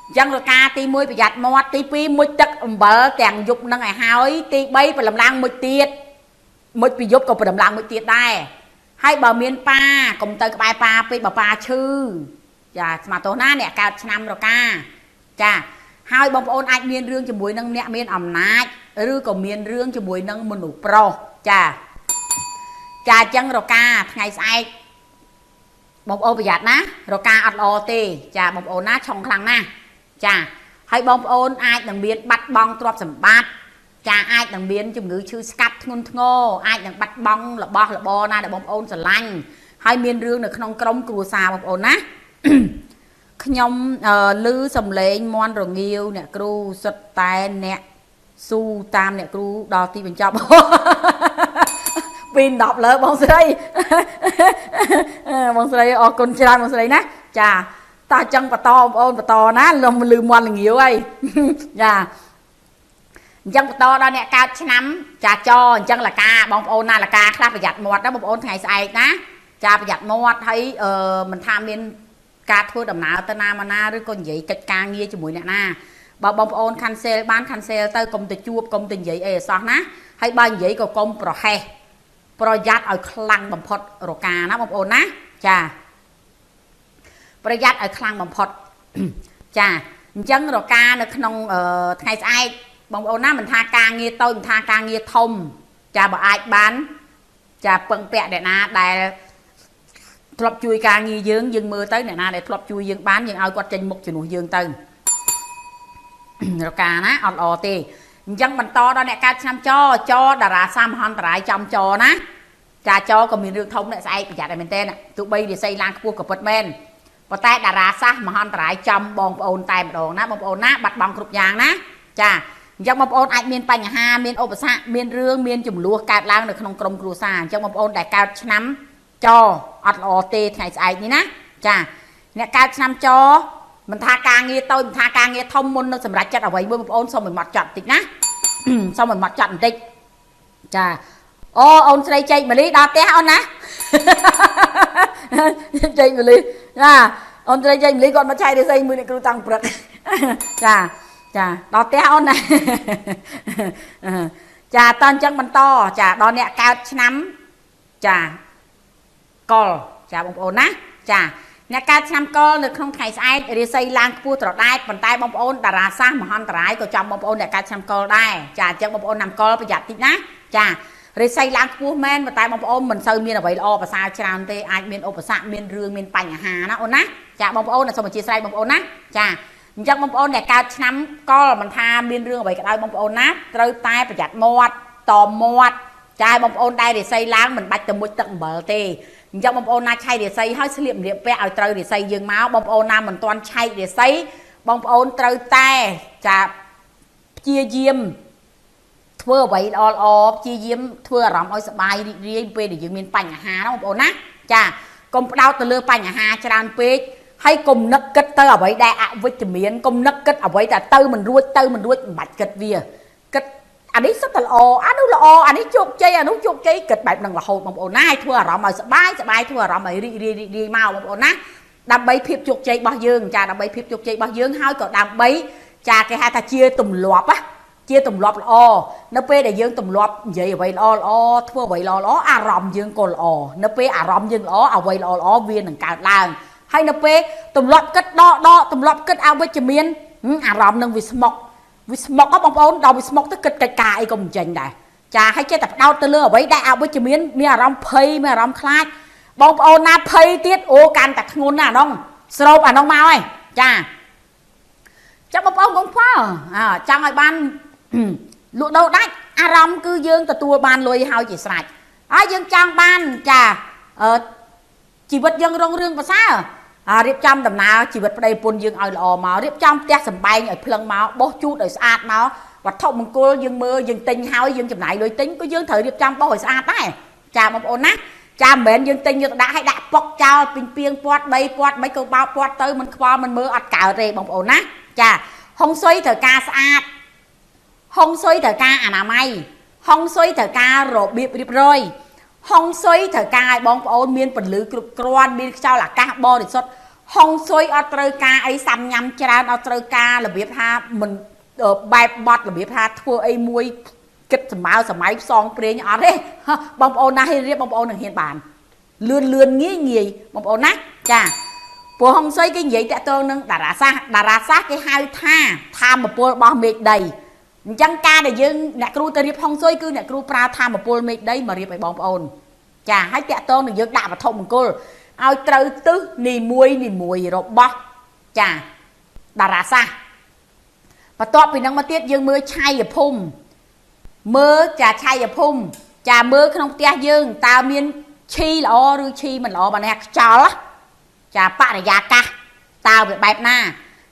អញ្ចឹងរកាទី1ប្រយ័ត្នមាត់ទី2មុជទឹកអំបិលទាំងយប់នឹងឲ្យហើយទី3ព្រលឹមឡើងមុជទៀតមុជពីយប់ក៏ព្រលឹមឡើងមុជទៀតដែរហើយបើមានប៉ាកុំទៅក្បែរប៉ាពេកបើប៉ាឈឺចាស្មាទោសណាអ្នកកើតឆ្នាំរកាចាហើយបងប្អូនអាចមានរឿងជាមួយនឹងអ្នកមានអំណាចឬក៏មានរឿងជាមួយនឹងមនុស្សប្រុសចាចាអញ្ចឹងរកាថ្ងៃស្អែកបងប្អូនប្រយ័ត្នណារកាអត់ល្អទេចាបងប្អូនណាឆុងខ្លាំងណាស់ចាហើយបងប្អូនអាចនឹងមានបាត់បង់ទ្រព្យសម្បត្តិចាអាចនឹងមានជំងឺឈឺស្កាត់ធ្ងន់ធ្ងរអាចនឹងបាត់បង់របស់របរណាដែលបងប្អូនស្រឡាញ់ហើយមានរឿងនៅក្នុងក្រុមគ្រួសារបងប្អូនណាខ្ញុំឮសំឡេងមន់រងាវអ្នកគ្រូសុទ្ធតែអ្នកស៊ូតាមអ្នកគ្រូដល់ទីបញ្ចប់ពី10លើបងស្រីបងស្រីអរគុណច្រើនបងស្រីណាចាតោះចឹងបន្តបងប្អូនបន្តណាលំលឺមន់រងាវហើយចាអញ្ចឹងបន្តដល់អ្នកកើតឆ្នាំចាចអញ្ចឹងលកាបងប្អូនណាលកាខ្លះប្រយ័ត្នមាត់ណាបងប្អូនថ្ងៃស្អែកណាចាប្រយ័ត្នមាត់ហើយមិនថាមានការធ្វើដំណើរទៅណាមកណាឬក៏និយាយកិច្ចការងារជាមួយអ្នកណាបើបងប្អូន cancel បាន cancel ទៅកុំទៅជួបកុំទៅនិយាយអីអសោះណាហើយបើនិយាយក៏កុំប្រហែសប្រយ័ត្នឲ្យខ្លាំងបំផុតរកាណាបងប្អូនណាចាប្រយ័ត្នឲ្យខ្លាំងបំផុតចាអញ្ចឹងរកានៅក្នុងថ្ងៃស្អែកបងប្អូនណាមិនថាការងារតូចមិនថាការងារធំចាបើអាចបានចាពឹងពាក់អ្នកណាដែលធ្លាប់ជួយការងារយើងយើងមើលទៅអ្នកណាដែលធ្លាប់ជួយយើងបានយើងឲ្យគាត់ចេញមុខជំនួសយើងទៅរកាណាអត់ល្អទេអញ្ចឹងបន្តដល់អ្នកកើតឆ្នាំចចតារាសាមហន្តរាយចំចណាចាចក៏មានរឿងធំអ្នកស្អែកប្រយ័ត្នតែមែនទេទោះបីរិស័យឡើងខ្ពស់ក៏ពិតមែនប៉ុន្តែតារាសាស្ត្រមហន្តរាយចំបងប្អូនតែម្ដងណាបងប្អូនណាបាត់បង់គ្រប់យ៉ាងណាចាអញ្ចឹងបងប្អូនអាចមានបញ្ហាមានឧបសគ្គមានរឿងមានចំនួនកើតឡើងនៅក្នុងក្រុមគ្រួសារអញ្ចឹងបងប្អូនដែលកើតឆ្នាំចអត់ល្អទេថ្ងៃស្អែកនេះណាចាអ្នកកើតឆ្នាំចមិនថាការងារតូចមិនថាការងារធំមុននឹងសម្រេចចិត្តអ្វីមួយបងប្អូនសូមឲ្យម៉ត់ចត់បន្តិចណាសូមឲ្យម៉ត់ចត់បន្តិចចាអូអូនស្រីជែកម្លីដល់ផ្ទះអូនណាជែកម្លីចាអូនស្រីជែកម្លីគាត់មកឆែករិស័យមួយអ្នកគ្រូតាំងព្រឹកចាចាដល់ផ្ទះអូនណាចាតើអញ្ចឹងបន្តចាដល់អ្នកកើតឆ្នាំចាកុលចាបងប្អូនណាចាអ្នកកើតឆ្នាំកុលនៅក្នុងថ្ងៃស្អែករាសីឡើងខ្ពស់ត្រដែតប៉ុន្តែបងប្អូនតារាសាស្ត្រមហន្តរាយក៏ចំបងប្អូនអ្នកកើតឆ្នាំកុលដែរចាអញ្ចឹងបងប្អូនឆ្នាំកុលប្រយ័ត្នតិចណាចារាសីឡើងខ្ពស់មែនប៉ុន្តែបងប្អូនមិនសូវមានអ្វីល្អប្រសើរច្រើនទេអាចមានឧបសគ្គមានរឿងមានបញ្ហាណាអូនណាចាបងប្អូនសូមអធិស្ឋានបងប្អូនណាចាអញ្ចឹងបងប្អូនអ្នកកើតឆ្នាំកុលមិនថាមានរឿងអ្វីក៏ដោយបងប្អូនណាត្រូវតែប្រយ័ត្នមាត់តមាត់ចាបងប្អូនដែលរាសីឡើងមិនបាច់ទៅមុជទឹកអំបិលទេអញ្ចឹងបងប្អូនណាឆែករាសីហើយស្លៀកម្លៀកពាក់ឲ្យត្រូវរាសីយើងមកបងប្អូនណាមិនទាន់ឆែករាសីបងប្អូនត្រូវតែចាព្យាយាមធ្វើអ្វីល្អល្អព្យាយាមធ្វើអារម្មណ៍ឲ្យសប្បាយរីករាយពេលដែលយើងមានបញ្ហាណាបងប្អូនណាចាកុំផ្ដោតទៅលើបញ្ហាច្រើនពេកហើយកុំនឹកគិតទៅអ្វីដែលអវិជ្ជមានកុំនឹកគិតអ្វីតែទៅមិនរួចទៅមិនរួចមិនបាច់គិតវាគិតអានេះសុទ្ធតែល្អអានោះល្អអានេះជោគជ័យអានោះជោគជ័យគិតបែបហ្នឹងរហូតបងប្អូនណាឲ្យធ្វើអារម្មណ៍ឲ្យសប្បាយសប្បាយធ្វើអារម្មណ៍ឲ្យរីករាយរីករាយមកបងប្អូនណាដើម្បីភាពជោគជ័យរបស់យើងចាដើម្បីភាពជោគជ័យរបស់យើងហើយក៏ដើម្បីចាគេហៅថាជាទម្លាប់ណាជាទម្លាប់ល្អនៅពេលដែលយើងទម្លាប់និយាយអ្វីល្អល្អធ្វើអ្វីល្អល្អអារម្មណ៍យើងក៏ល្អនៅពេលអារម្មណ៍យើងល្អអ្វីល្អល្អវានឹងកើតឡើងហើយនៅពេលទម្លាប់គិតដកដកទម្លាប់គិតអវិជ្ជមានអារម្មណ៍នឹងវាស្មុកវាស្មុកហ៎បងប្អូនដល់វាស្មុកទៅគិតកិច្ចការអីក៏មិនចេញដែរចាហើយចេះតែផ្ដោតទៅលើអ្វីដែលអវិជ្ជមានមានអារម្មណ៍ភ័យមានអារម្មណ៍ខ្លាចបងប្អូនណាភ័យទៀតអូកាន់តែធ្ងន់ណាស់អានោះស្រូបអានោះមកហើយចាចាំបងប្អូនកុំខ្វល់ចង់ឲ្យបានលក់ដូរដាច់អារម្មណ៍គឺយើងទទួលបានលុយហើយជាស្រេចហើយយើងចង់បានចាជីវិតយើងរុងរឿងប្រសើររៀបចំដំណើរជីវិតប្តីប្រពន្ធយើងឲ្យល្អមករៀបចំផ្ទះសម្បែងឲ្យភ្លឹងមកបោសជូតឲ្យស្អាតមកវត្ថុមង្គលយើងមើលយើងទិញហើយយើងចំណាយលុយទិញក៏យើងត្រូវរៀបចំបោសឲ្យស្អាតដែរចាបងប្អូនណាចាមិនមែនយើងទិញយកទៅដាក់ឲ្យដាក់ប៉ុកចោលពីងពាត់ដីពាត់មិនក៏បោកពាត់ទៅមិនខ្វល់មិនមើលអត់កើតទេបងប្អូនណាចាហុងស៊ុយត្រូវការស្អាត ហុងស៊ុយត្រូវការអនាម័យហុងស៊ុយត្រូវការរបៀបរៀបរយហុងស៊ុយត្រូវការឲ្យបងប្អូនមានពន្លឺគ្រប់គ្រាន់មានខ្យល់អាកាសបរិសុទ្ធហុងស៊ុយអត់ត្រូវការអីសាំញ៉ាំច្រើនអត់ត្រូវការរបៀបថាមិនបែបបត់របៀបថាធ្វើអីមួយគិតសម្ើសម័យផ្សងព្រេងអត់ទេបងប្អូនណាហ៊ានរៀបបងប្អូននឹងហ៊ានបានលឿនលឿនងាយងាយបងប្អូនណាចាព្រោះហុងស៊ុយគេនិយាយតាក់ទងនឹងតារាសាស្ត្រតារាសាស្ត្រគេហៅថាធម្មពលរបស់មេឃដីអញ្ចឹងការដែលយើងអ្នកគ្រូទៅរៀបហុងស៊ុយគឺអ្នកគ្រូប្រើធម្មពលមេឃដីមករៀបឲ្យបងប្អូនចាហើយតាក់ទងនឹងយើងដាក់វត្ថុមង្គលឲ្យត្រូវទិសនីមួយនីមួយរបស់ចាតារាសាស្ត្របន្ទាប់ពីនឹងមកទៀតយើងមើលឆៃយភូមិមើលចាឆៃយភូមិចាមើលក្នុងផ្ទះយើងតើមានឈីល្អឬឈីមិនល្អបាននេះខ្យល់ចាបរិយាកាសតើវាបែបណា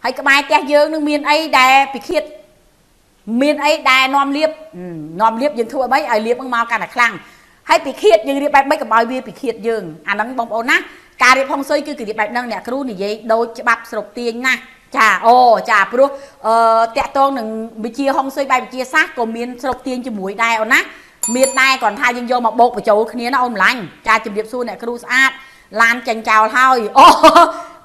ហើយក្បែរផ្ទះយើងនឹងមានអីដែលពិឃាតមានអីដែលនាំលៀបនាំលៀបយើងធ្វើអ្វីឲ្យលៀបនឹងមកកាន់តែខ្លាំងហើយពិឃាតយើងរៀបបែបម៉េចកុំឲ្យវាពិឃាតយើងអាហ្នឹងបងប្អូនណាការរៀបហុងស៊ុយគឺគេរៀបបែបហ្នឹងអ្នកគ្រូនិយាយដូចច្បាប់ស្រូបទាញណាចាអូចាព្រោះតាក់ទងនឹងវិជាហុងស៊ុយបែបវិទ្យាសាស្ត្រក៏មានស្រូបទាញជាមួយដែរអូនណាមានដែរគ្រាន់ថាយើងយកមកបូកបញ្ចូលគ្នាណាអូនម្លាញ់ចាជំរាបសួរអ្នកគ្រូស្អាតឡានចាញ់ចោលហើយអូ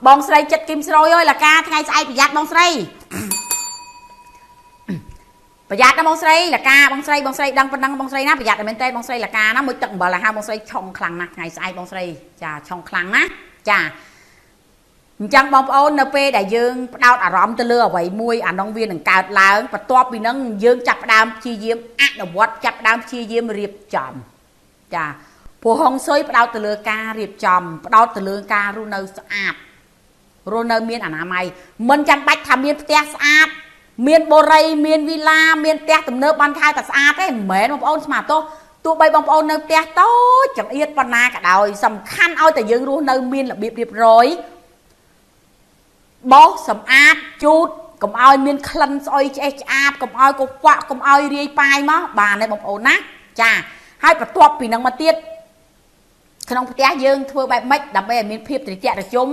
បងស្រីចិត្តគឹមស្រួយអើយលកាថ្ងៃស្អែកប្រយ័ត្នបងស្រីប្រយ័ត្នណាបងស្រីលកាបងស្រីបងស្រីដឹងប៉ុណ្ណឹងបងស្រីណាប្រយ័ត្នតែមែនទេបងស្រីលកាណាមួយទឹកអំបិលឲ្យហើយបងស្រីឆុងខ្លាំងណាស់ថ្ងៃស្អែកបងស្រីចាឆុងខ្លាំងណាស់ចាអញ្ចឹងបងប្អូននៅពេលដែលយើងផ្ដោតអារម្មណ៍ទៅលើអ្វីមួយអានោះវានឹងកើតឡើងបន្ទាប់ពីនឹងយើងចាប់ផ្ដើមព្យាយាមអនុវត្តចាប់ផ្ដើមព្យាយាមរៀបចំចាព្រោះហុងស៊ុយផ្ដោតទៅលើការរៀបចំផ្ដោតទៅលើការរស់នៅស្អាតរស់នៅមានអនាម័យមិនចាំបាច់ថាមានផ្ទះស្អាតមានបូរីមានវីឡាមានផ្ទះទំនើបបានខែតែស្អាតទេមិនមែនបងប្អូនស្មាទោះទោះបីបងប្អូននៅផ្ទះតូចចង្អៀតប៉ុណ្ណាក៏ដោយសំខាន់ឲ្យតែយើងរស់នៅមានរបៀបរៀបរយបោសសម្អាតជូតកុំឲ្យមានក្លិនស្អុយឆ្អេះឆ្អាបកុំឲ្យកខ្វក់កុំឲ្យរាយប៉ាយមកបានទេបងប្អូនណាចាហើយបន្ទាប់ពីនឹងមកទៀតក្នុងផ្ទះយើងធ្វើបែបម៉េចដើម្បីឲ្យមានភាពត្រជាក់ត្រជុំ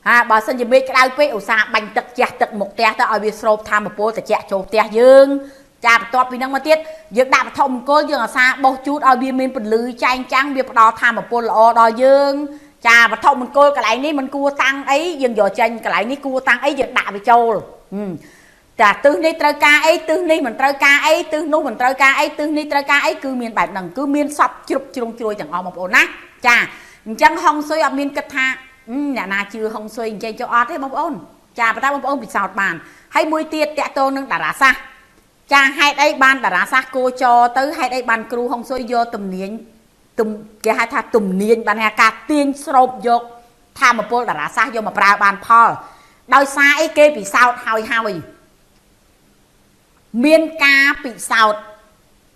ហាបើសិនជាមេឃក្តៅពេកឧស្សាហ៍បាញ់ទឹកជះទឹកមុខផ្ទះទៅឲ្យវាស្រូបធម្មពលត្រជាក់ចូលផ្ទះយើងចាបន្ទាប់ពីនឹងមកទៀតយើងដាក់វត្ថុមង្គលយើងអាសាបោសជូតឲ្យវាមានពន្លឺចែងចាំងវាផ្ដល់ធម្មពលល្អដល់យើងចាវត្ថុមង្គលកន្លែងនេះមិនគួរតាំងអីយើងយកចេញកន្លែងនេះគួរតាំងអីយើងដាក់វាចូលចាទិសនេះត្រូវការអីទិសនេះមិនត្រូវការអីទិសនោះមិនត្រូវការអីទិសនេះត្រូវការអីគឺមានបែបហ្នឹងគឺមានសពជ្រុបជ្រុងជ្រោយទាំងអស់បងប្អូនណាចាអញ្ចឹងហុងស៊ុយអត់មានគិតថាអ្នកណាជឿហុងស៊ុយអញ្ចឹងចុះអត់ទេបងប្អូនចាប៉ុន្តែបងប្អូនពិសោធន៍បានហើយមួយទៀតតាក់ទងនឹងតារាសាស្ត្រចាហេតុអីបានតារាសាស្ត្រគោចរទៅហេតុអីបានគ្រូហុងស៊ុយយកទំនាញគេហៅថាទំនាញបានថាការទាញស្រូបយកធម្មពលតារាសាស្ត្រយកមកប្រើបានផលដោយសារអីគេពិសោធន៍ហើយហើយមានការពិសោធន៍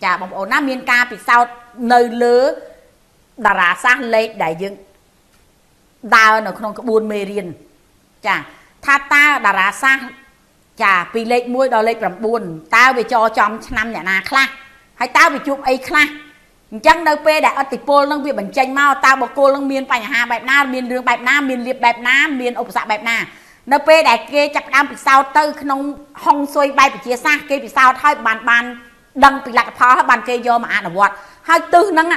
ចាបងប្អូនណាមានការពិសោធន៍នៅលើតារាសាស្ត្រលេខដែលយើងដើរនៅក្នុងក្បួនមេរៀនចាថាតើតារាសាស្ត្រចាពីលេខ1ដល់លេខ9តើវាចរចំឆ្នាំអ្នកណាខ្លះហើយតើវាជួបអីខ្លះអញ្ចឹងនៅពេលដែលអតិពលនឹងវាបញ្ចេញមកតើបុគ្គលនឹងមានបញ្ហាបែបណាមានរឿងបែបណាមានលៀបបែបណាមានឧបសគ្គបែបណានៅពេលដែលគេចាប់ផ្ដើមពិសោធន៍ទៅក្នុងហុងស៊ុយបែបវិទ្យាសាស្ត្រគេពិសោធន៍ហើយបានដឹងពីលទ្ធផលហើយបានគេយកមកអនុវត្តហើយទិសហ្នឹង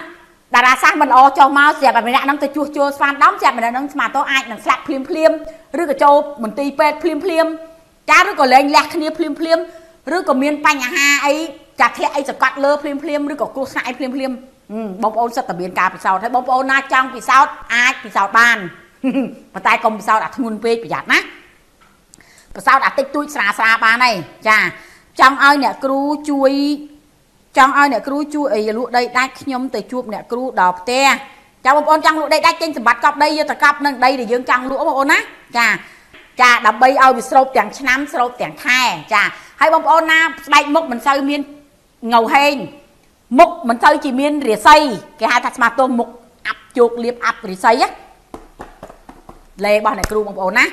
តារាសាស្ត្រមិនល្អចុះមកស្រាប់តែម្នាក់ហ្នឹងទៅជួសជុលស្វានដំស្រាប់ម្នាក់ហ្នឹងស្មាតោអាចនឹងស្លាប់ភ្លាមភ្លាមឬក៏ចូលមន្ទីរពេទ្យភ្លាមភ្លាមចាឬក៏លែងលះគ្នាភ្លាមភ្លាមឬក៏មានបញ្ហាអីចាធ្លាក់អីសង្កត់លើភ្លាមភ្លាមឬក៏គ្រោះថ្នាក់អីភ្លាមភ្លាមបងប្អូនសិតតែមានការពិសោធន៍ហើយបងប្អូនណាចង់ពិសោធន៍អាចពិសោធន៍បានប៉ុន្តែកុំពិសោធន៍អាធ្ងន់ពេកប្រយ័ត្នណាពិសោធន៍អាតិចតួចស្រាស្រាបានហើយចាចង់ឲ្យអ្នកគ្រូជួយចង់ឲ្យអ្នកគ្រូជួយអីលក់ដីដាច់ខ្ញុំទៅជួបអ្នកគ្រូដល់ផ្ទះចាបងប្អូនចង់លក់ដីដាច់ចេញសម្បត្តិកប់ដីយកទៅកប់នឹងដីដែលយើងចង់លក់បងប្អូនណាចាចាដើម្បីឲ្យវាស្រូបទាំងឆ្នាំស្រូបទាំងខែចាហើយបងប្អូនណាស្បែកមុខមិនសូវមានងៅហេងមុខមិនសូវជាមានរាសីគេហៅថាស្មាទោមុខអាប់ជោគលៀបអាប់រាសីណាលេរបស់អ្នកគ្រូបងប្អូនណា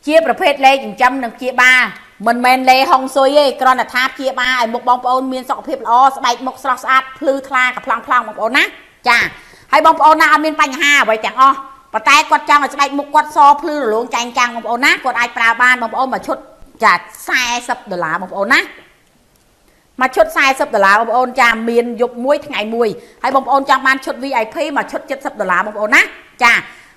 ជាប្រភេទលេចិញ្ចឹមនិងព្យាបាលមិនមែនលេហុងស៊ុយទេគ្រាន់តែថាព្យាបាលឲ្យមុខបងប្អូនមានសុខភាពល្អស្បែកមុខស្រស់ស្អាតភ្លឺថ្លាកប្លង់ប្លង់បងប្អូនណាចាហើយបងប្អូនណាអត់មានបញ្ហាអ្វីទាំងអស់ប៉ុន្តែគាត់ចង់ឲ្យស្បែកមុខគាត់សភ្លឺរលោងចែងចាំងបងប្អូនណាគាត់អាចប្រើបានបងប្អូនមួយឈុតចា40ដុល្លារបងប្អូនណា មួយឈុត40ដុល្លារបងប្អូនចាមានយប់មួយថ្ងៃមួយហើយបងប្អូនចង់បានឈុត VIP មួយឈុត70ដុល្លារបងប្អូនណាចា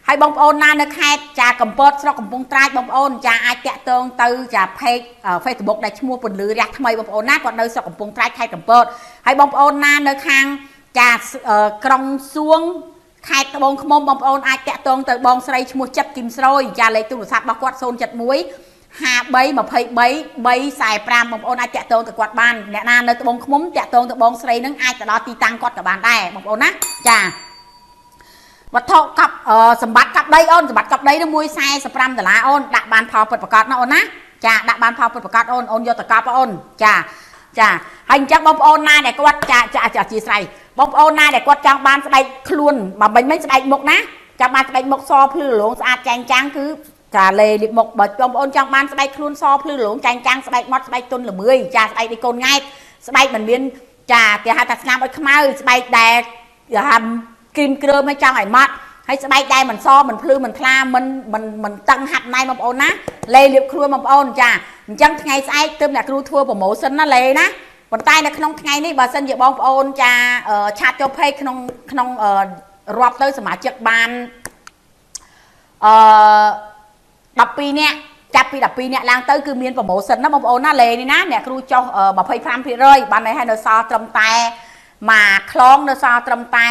ហើយបងប្អូនណានៅខេត្តចាកំពតស្រុកកំពង់ត្រាចបងប្អូនចាអាចតាក់ទងទៅចា page Facebook ដែលឈ្មោះពន្លឺរះថ្មីបងប្អូនណាគាត់នៅស្រុកកំពង់ត្រាចខេត្តកំពតហើយបងប្អូនណានៅខាងចាក្រុងសួងខេត្តត្បូងឃ្មុំបងប្អូនអាចតាក់ទងទៅបងស្រីឈ្មោះចិត្តគឹមស្រួយចាលេខទូរស័ព្ទរបស់គាត់071 53 23 345បងប្អូនអាចតាក់ទងទៅគាត់បានអ្នកណានៅត្បូងឃ្មុំតាក់ទងទៅបងស្រីនឹងអាចទៅដល់ទីតាំងគាត់ក៏បានដែរបងប្អូនណាចាវត្ថុកប់សម្បត្តិកប់ដីអូនសម្បត្តិកប់ដីនោះ145ដុល្លារអូនដាក់បានផលពិតប្រាកដណាអូនណាចាដាក់បានផលពិតប្រាកដអូនអូនយកទៅកប់អូនចាចាហើយអញ្ចឹងបងប្អូនណាដែលគាត់ចាចាអធិស្ឋានបងប្អូនណាដែលគាត់ចង់បានស្បែកខ្លួនបើមិនស្បែកមុខណាចង់បានស្បែកមុខសភ្លឺរលោងស្អាតចែងចាំងគឺចាលេលាបមុខបើបងប្អូនចង់បានស្បែកខ្លួនសភ្លឺរលោងចែងចាំងស្បែកម៉ត់ស្បែកទន់ល្មើយចាស្បែកដូចកូនង៉ែតស្បែកមិនមានចាគេហៅថាស្នាមអុចខ្មៅស្បែកដែលគេហៅគ្រីមគ្រើមឲ្យចង់ឲ្យម៉ត់ហើយស្បែកដែលមិនសមិនភ្លឺមិនថ្លាមិនមិនមិនតឹងហាត់ណៃបងប្អូនណាលេលាបខ្លួនបងប្អូនចាអញ្ចឹងថ្ងៃស្អែកទើបអ្នកគ្រូធ្វើ promotion ណាលេណាប៉ុន្តែនៅក្នុងថ្ងៃនេះបើសិនជាបងប្អូនចាឆាតចូល page ក្នុងក្នុងរាប់ទៅសមាជិកបានអឺ12នាក់ចាប់ពី12នាក់ឡើងទៅគឺមាន promotion ណាបងប្អូនណាលេនេះណាអ្នកគ្រូចុះ 25% បានហើយនៅសល់ត្រឹមតែមួយខ្លងនៅសល់ត្រឹមតែ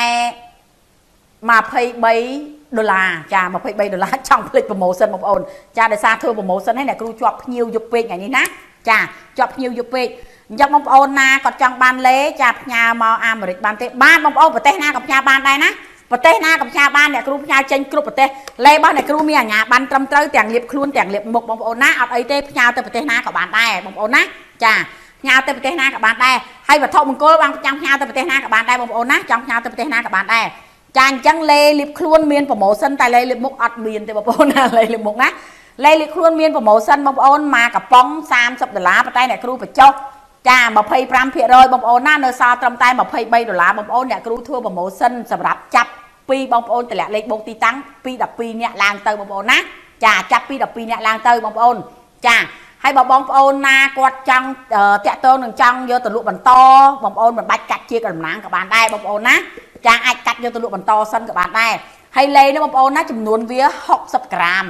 23ដុល្លារចា23ដុល្លារចង់ភ្លេច promotion បងប្អូនចាដោយសារធ្វើ promotion ហ្នឹងអ្នកគ្រូជាប់ភ្ញៀវយប់ពេកថ្ងៃនេះណាចាជាប់ភ្ញៀវយប់ពេកអញ្ចឹងបងប្អូនណាគាត់ចង់បានលេចាផ្ញើមកអាមេរិកបានទេបានបងប្អូនប្រទេសណាក៏ផ្ញើបានដែរណាប្រទេសណាក៏ផ្ញើបានអ្នកគ្រូផ្ញើចេញគ្រប់ប្រទេសលេរបស់អ្នកគ្រូមានអាជ្ញាប័ណ្ណត្រឹមត្រូវទាំងលាបខ្លួនទាំងលាបមុខបងប្អូនណាអត់អីទេផ្ញើទៅប្រទេសណាក៏បានដែរបងប្អូនណាចាផ្ញើទៅប្រទេសណាក៏បានដែរហើយវត្ថុមង្គលបានចង់ផ្ញើទៅប្រទេសណាក៏បានដែរបងប្អូនណាចង់ផ្ញើទៅប្រទេសណាក៏បានដែរចាអញ្ចឹងលេលាបខ្លួនមាន promotion តែលេលាបមុខអត់មានទេបងប្អូនណាលេលាបមុខណាលេលាបខ្លួនមាន promotion បងប្អូនមកកំប៉ុង30ដុល្លារប៉ុន្តែអ្នកគ្រូបញ្ចុះចា 25% បងប្អូនណានៅសល់ត្រឹមតែ23ដុល្លារបងប្អូនអ្នកគ្រូធ្វើ promotion សម្រាប់ចាប់ពីបងប្អូនតម្លាក់លេខបូកទីតាំងពី12នាក់ឡើងទៅបងប្អូនណាចាចាប់ពី12នាក់ឡើងទៅបងប្អូនចាហើយបើបងប្អូនណាគាត់ចង់តាក់ទងនឹងចង់យកទៅលក់បន្តបងប្អូនមិនបាច់កាត់ជាតំណាងក៏បានដែរបងប្អូនណាចាអាចកាត់យកទៅលក់បន្តសិនក៏បានដែរហើយលេនេះបងប្អូនណាចំនួនវា60ក្រាម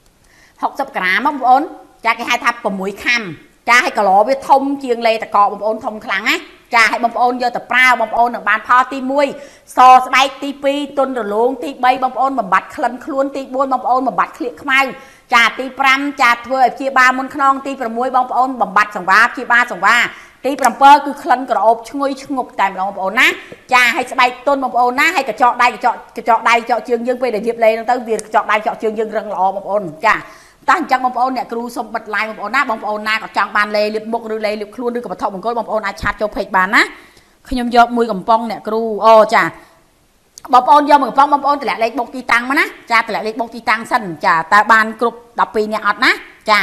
60ក្រាមបងប្អូនចាគេហៅថា6ខាំចាឲ្យគីឡូវាធំជាងលេតកបងប្អូនធំខ្លាំងណាចាឲ្យបងប្អូនយកទៅប្រើបងប្អូននឹងបានផលទី1សស្បែកទី2ទន់រលោងទី3បងប្អូនបំបត្តិក្លិនខ្លួនទី4បងប្អូនបំបត្តិក្លៀកខ្មៅចាទី5ចាធ្វើឲ្យព្យាបាលមុនខ្នងទី6បងប្អូនបំបត្តិសង្វាព្យាបាលសង្វាទី7គឺក្លិនក្រអូបឈ្ងុយឈ្ងប់តែម្ដងបងប្អូនណាចាឲ្យស្បែកទន់បងប្អូនណាឲ្យកញ្ចក់ដៃកញ្ចក់កញ្ចក់ដៃកញ្ចក់ជើងយើងពេលដែលរៀបលេហ្នឹងទៅវាកញ្ចក់ដៃកញ្ចក់ជើងយើងរឹងល្អបងប្អូនចាតោះអញ្ចឹងបងប្អូនអ្នកគ្រូសូមបិទ live បងប្អូនណាបងប្អូនណាក៏ចង់បានលេលាបមុខឬលេលាបខ្លួនឬក៏វត្ថុមង្គលបងប្អូនអាចឆាតចូល page បានណាខ្ញុំយកមួយកំប៉ុងអ្នកគ្រូអូចាបងប្អូនយកមួយកំប៉ុងបងប្អូនតម្លាក់លេខបុកទីតាំងមកណាចាតម្លាក់លេខបុកទីតាំងសិនចាតើបានគ្រប់12នាក់អត់ណាចា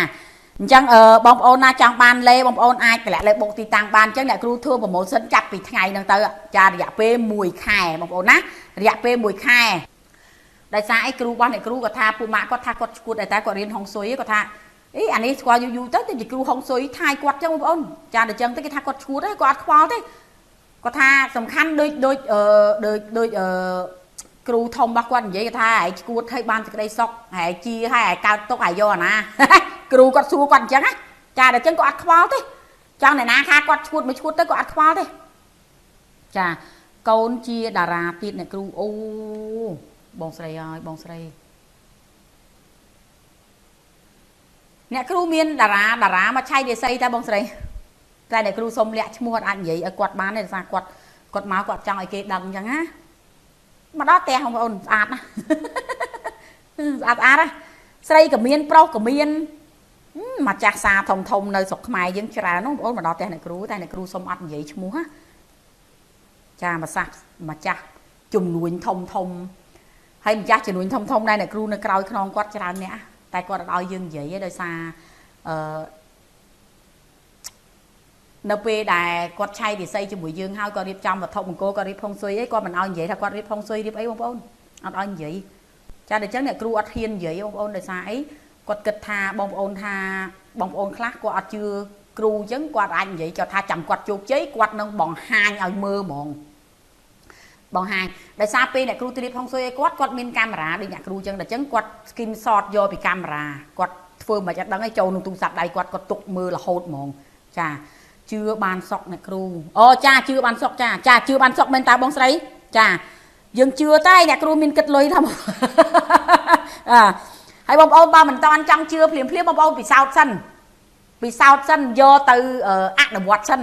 អញ្ចឹងបងប្អូនណាចង់បានលេបងប្អូនអាចតម្លាក់លេខបុកទីតាំងបានអញ្ចឹងអ្នកគ្រូធ្វើ promotion ចាប់ពីថ្ងៃហ្នឹងទៅចារយៈពេល1ខែបងប្អូនណារយៈពេល1ខែដោយសារអីគ្រូរបស់អ្នកគ្រូគាត់ថាពួកម៉ាក់គាត់ថាគាត់ឈួតតែគាត់រៀនហុងស៊ុយគាត់ថាអីអានេះស្គាល់យូរយូរទៅទៅជាគ្រូហុងស៊ុយថាយគាត់ចឹងបងប្អូនចាដល់ចឹងទៅគេថាគាត់ឈួតទេគាត់អត់ខ្វល់ទេគាត់ថាសំខាន់ដូចដូចដូចដូចគ្រូធំរបស់គាត់និយាយគាត់ថាឯងឈួតឲ្យបានសេចក្តីសុខឯងជាឲ្យឯងកើតទុកឯងយកអាណាគ្រូគាត់សួរគាត់អញ្ចឹងណាចាដល់ចឹងគាត់អត់ខ្វល់ទេចង់អ្នកណាថាគាត់ឈួតមិនឈួតទៅគាត់អត់ខ្វល់ទេចាកូនជាតារាទៀតអ្នកគ្រូអូបងស្រីហើយបងស្រីអ្នកគ្រូមានតារាមកឆៃដេសីតែបងស្រីតែអ្នកគ្រូសុំលាក់ឈ្មោះអត់អាចនិយាយឲ្យគាត់បានទេដោយសារគាត់គាត់មកគាត់ចង់ឲ្យគេដឹងអញ្ចឹងណាមកដល់ផ្ទះបងប្អូនស្អាតណាស្អាតស្អាតណាស្រីក៏មានប្រុសក៏មានម្ចាស់សាធំធំនៅស្រុកខ្មែរយើងច្រើនបងប្អូនមកដល់ផ្ទះអ្នកគ្រូតែអ្នកគ្រូសុំអត់និយាយឈ្មោះណាចាម្ចាស់ជំនួញធំធំហើយម្ចាស់ជំនួញធំធំដែរអ្នកគ្រូនៅក្រោយខ្នងគាត់ច្រើនអ្នកតែគាត់អត់ឲ្យយើងនិយាយទេដោយសារនៅពេលដែលគាត់ឆៃរិស័យជាមួយយើងហើយគាត់រៀបចំវត្ថុមង្គលគាត់រៀបផុងស៊ុយអីគាត់មិនឲ្យនិយាយថាគាត់រៀបផុងស៊ុយរៀបអីបងប្អូនអត់ឲ្យនិយាយចាដល់អញ្ចឹងអ្នកគ្រូអត់ហ៊ាននិយាយបងប្អូនដោយសារអីគាត់គិតថាបងប្អូនថាបងប្អូនខ្លះគាត់អត់ជឿ គ្រូអញ្ចឹងគាត់អាចនិយាយគាត់ថាចាំគាត់ជោគជ័យគាត់នឹងបង្ហាញឲ្យមើលហ្មងបង្ហាញដោយសារពេលអ្នកគ្រូត្រៀមហុងស៊ុយឲ្យគាត់គាត់មានកាមេរ៉ាដូចអ្នកគ្រូអញ្ចឹងដល់អញ្ចឹងគាត់ skin shot យកពីកាមេរ៉ាគាត់ធ្វើមិនអត់ដឹងឯងចូលក្នុងទូរស័ព្ទដៃគាត់គាត់ទុកមើលរហូតហ្មងចាជឿបានសុកអ្នកគ្រូអូចាជឿបានសុកចាចាជឿបានសុកមែនតើបងស្រីចាយើងជឿតែអ្នកគ្រូមានគិតលុយថាអើហើយបងប្អូនបើមិនតាន់ចង់ជឿភ្លាមភ្លាមបងប្អូនពិសោធន៍សិនពិសោធន៍សិនយកទៅអនុវត្តសិន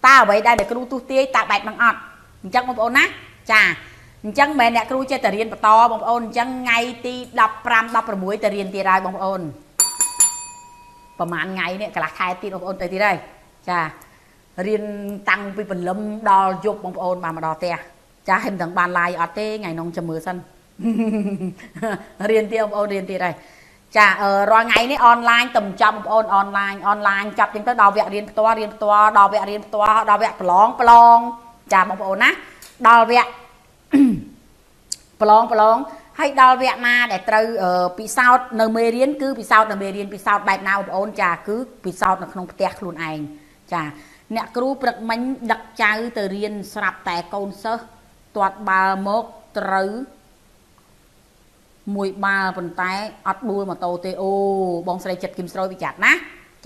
តើអ្វីដែលអ្នកគ្រូទស្សទាយតើបែបហ្នឹងអត់អញ្ចឹងបងប្អូនណាចាអញ្ចឹងមិនមែនអ្នកគ្រូចេះតែរៀនបន្តបងប្អូនអញ្ចឹងថ្ងៃទី15 16ទៅរៀនទៀតហើយបងប្អូនប្រហែលថ្ងៃនេះកន្លះខែទៀតបងប្អូនទៅទៀតហើយចារៀនតាំងពីព្រលឹមដល់យប់បងប្អូនបានមកដល់ផ្ទះចាហើយមិនដឹងបានឡាយអត់ទេថ្ងៃនោះចាំមើលសិនរៀនទៀតបងប្អូនរៀនទៀតហើយចារាល់ថ្ងៃនេះអនឡាញតំចាប់បងប្អូនអនឡាញអនឡាញចាប់ចឹងទៅដល់វគ្គរៀនផ្ទាល់រៀនផ្ទាល់ដល់វគ្គរៀនផ្ទាល់ដល់វគ្គប្រឡងប្រឡងចាបងប្អូនណាដល់វគ្គប្រឡងប្រឡងហើយដល់វគ្គណាដែលត្រូវពិសោធន៍នៅមេរៀនគឺពិសោធន៍នៅមេរៀនពិសោធន៍បែបណាបងប្អូនចាគឺពិសោធន៍នៅក្នុងផ្ទះខ្លួនឯងចាអ្នកគ្រូព្រឹកមិញដឹកចៅទៅរៀនស្រាប់តែកូនសិស្សទាត់បាល់មកត្រូវមួយបាល់ប៉ុន្តែអត់ដួលម៉ូតូទេអូបងស្រីចិត្តគឹមស្រួយប្រយ័ត្នណា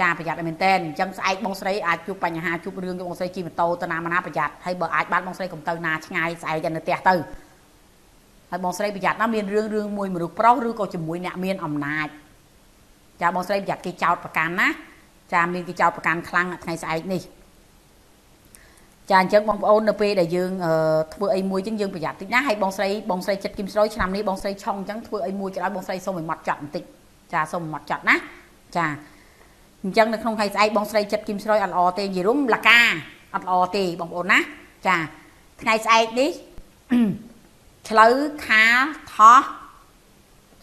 ចាប្រយ័ត្នឲ្យមែនតែនអញ្ចឹងស្អែកបងស្រីអាចជួបបញ្ហាជួបរឿងបងស្រីជិះម៉ូតូទៅណាមកណាប្រយ័ត្នហើយបើអាចបានបងស្រីកុំទៅណាឆ្ងាយស្អែកតែនៅផ្ទះទៅហើយបងស្រីប្រយ័ត្នណាមានរឿងរឿងមួយមនុស្សប្រុសឬក៏ជាមួយអ្នកមានអំណាចចាបងស្រីប្រយ័ត្នគេចោតប្រកាន់ណាចាមានគេចោតប្រកាន់ខ្លាំងថ្ងៃស្អែកនេះចាអញ្ចឹងបងប្អូននៅពេលដែលយើងធ្វើអីមួយអញ្ចឹងយើងប្រយ័ត្នតិចណាហើយបងស្រីចិត្តគឹមស្រួយឆ្នាំនេះបងស្រីឆុងអញ្ចឹងធ្វើអីមួយក៏ដោយបងស្រីសូមឲ្យម៉ត់ចត់បន្តិចចាសូមម៉ត់ចត់ណាចាអញ្ចឹងនៅក្នុងថ្ងៃស្អែកបងស្រីចិត្តគឹមស្រួយអត់ល្អទេនិយាយរួមលកាអត់ល្អទេបងប្អូនណាចាថ្ងៃស្អែកនេះឆ្លូវខាលថោះ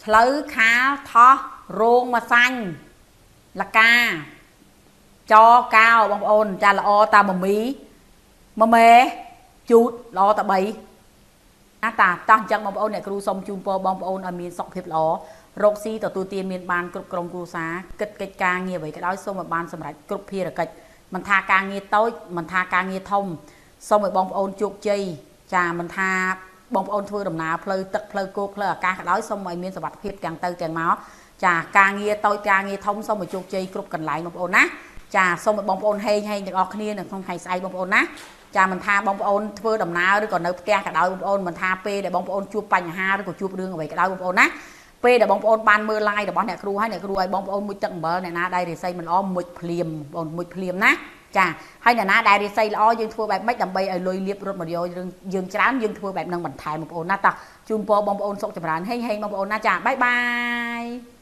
ឆ្លូវខាលថោះរោងម្សាញ់លកាចកោបងប្អូនចាល្អតាមមីមមេជូតល្អត3ណាតាតោះអញ្ចឹងបងប្អូនអ្នកគ្រូសូមជូនពរបងប្អូនឲ្យមានសុខភាពល្អរកស៊ីទទួលទានមានបានគ្រប់ក្រុមគ្រួសារគិតកិច្ចការងារអ្វីក៏ដោយសូមឲ្យបានសម្រេចគ្រប់ភារកិច្ចមិនថាការងារតូចមិនថាការងារធំសូមឲ្យបងប្អូនជោគជ័យចាមិនថាបងប្អូនធ្វើដំណើរផ្លូវទឹកផ្លូវគោកផ្លូវអាកាសក៏ដោយសូមឲ្យមានសុវត្ថិភាពទាំងទៅទាំងមកចាការងារតូចការងារធំសូមឲ្យជោគជ័យគ្រប់កន្លែងបងប្អូនណាចាសូមឲ្យបងប្អូនហេងហេងទាំងអស់គ្នានៅក្នុងថ្ងៃស្អែកបងប្អូនណាចាមិនថាបងប្អូនធ្វើដំណើរឬក៏នៅផ្ទះក៏ដោយបងប្អូនមិនថាពេលដែលបងប្អូនជួបបញ្ហាឬក៏ជួបរឿងអ្វីក៏ដោយបងប្អូនណាពេលដែលបងប្អូនបានមើល live របស់អ្នកគ្រូហើយអ្នកគ្រូឲ្យបងប្អូនមួយទឹកអំបិលអ្នកណាដែលរិស័យមិនល្អមួយភ្លាមបងប្អូនមួយភ្លាមណាចាហើយអ្នកណាដែលរិស័យល្អយើងធ្វើបែបម៉េចដើម្បីឲ្យលុយលៀបរត់មកយកយើងច្រើនយើងធ្វើបែបហ្នឹងបន្ថែមបងប្អូនណាតោះជូនពរបងប្អូនសុខចម្រើនហេងហេងបងប្អូនណាចាបាយបាយ។